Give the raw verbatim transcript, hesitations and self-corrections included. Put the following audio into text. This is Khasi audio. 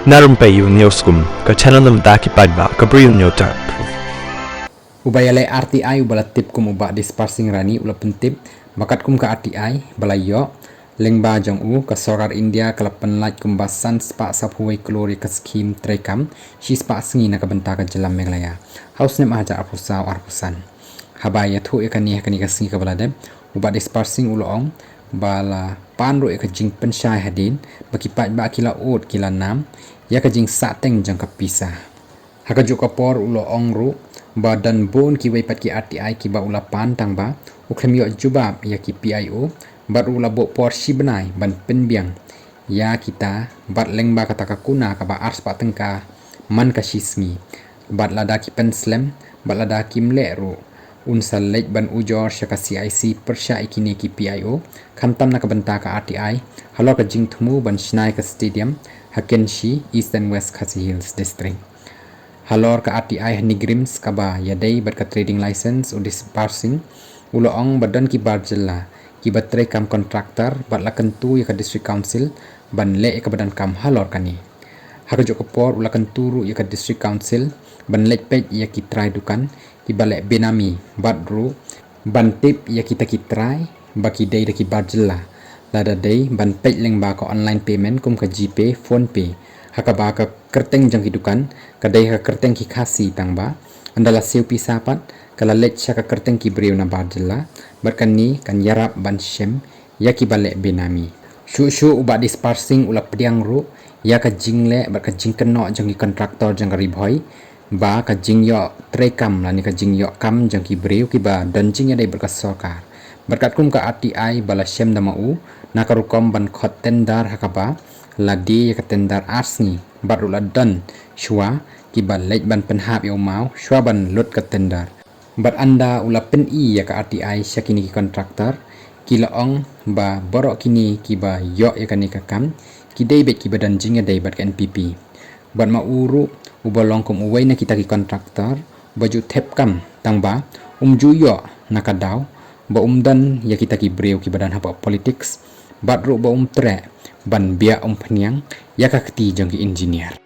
Na rympei u Newskum, ka channel na bynta ki paidbah ka Bri u Newtap. Uba ïaleh R T I uba la tip kum u Bah Dispar Singh Rani u la pyntip ba katkum ka R T I ba la ïoh lyngba jong u, ka sorkar India ka la pynlait kumba san spah saphew wei klur ïa ka skhim treikam shispah sngi na ka bynta ka jylla Meghalaya ha u snem ar hajar arphew saw arphew san. Haba ïathuh ïa kane ha kane ka sngi kaba la dep, u Bah Dispar Singh u la ong ba la pan ruh ïa ka jingpynshai hadien ba ki paidbah ki la ud ki la nam ïa ka jingsahteng jong ka pisa. Ha kajuh ka por u la ong ruh ba don bun kiwei pat ki R T I kiba u la pan tang ba u khlem ïoh jubab ïa ki P I O bad u la buh por shi bnai ban pynbiang ïa kita bad lyngba kata ka kuna kaba ar spah tyngka man ka shi sngi. Bad lada ki pynslem bad lada kim leh ruh, un sa leit ban ujor sha ka C I C pyrshah ïa kine ki P I O, khamtam na ka bynta ka R T I halor ka jingthmu ban shna ïa ka stadium ha Kynshi, East and West Khasi Hills District. Halor ka R T I ha NEIGRIHMS kaba ïadei bad ka trading license, u Dispar Singh u la ong ba don ki bar jylla kiba treikam contractor bad la kyntu ïa ka District Council ban leh ïa kaba donkam halor kane. Ha kajuh ka por u la kyntu ruh ïa ka District Council ban leit peit ïa ki trai dukan kiba leh benami bad ruh ban tip ïa kita ki trai ba ki dei da ki bar jylla, lada dei ban peit lyngba ka online payment kum ka GPay, PhonePe, ha kaba ka kyrteng jong ki dukan ka dei ha ka kyrteng ki Khasi tang ba ynda la siew pisa pat ka la leit sha ka kyrteng ki briew na bar jylla, bad kane kan ïarap ban shem ïa kiba leh benami. Shuh shuh u Bah Dispar Singh u la pdiang ruh ïa ka jingleh bad ka jingkynnoh jong ki contractor jong ka Ri Bhoi ba ka jingïoh treikam lane ka jingïoh kam jong ki briew kiba don jingïadei bad ka sorkar. Bad katkum ka R T I ba la shem da ma u, na ka rukom ban khot tender ha kaba la die ïa ka tender ar sngi bad ruh la don shuwa kiba leit ban pynhap ïa u maw shuwa ban lut ka tender. Bad ynda u la pyni ïa ka R T I sha kine ki contractor, ki la ong ba baroh kine kiba ïoh ïa kane ka kam ki dei beit kiba don jingïadei bad ka N P P. Bad ma u ruh uba long kum uwei na kita ki contractor ba ju thep kam tang ba um ju ïoh na ka daw ba um don ïa kita ki briew kiba don hapoh politics, bad ruh ba um treh ban biah umphniang ïa ka kti jong ki engineer.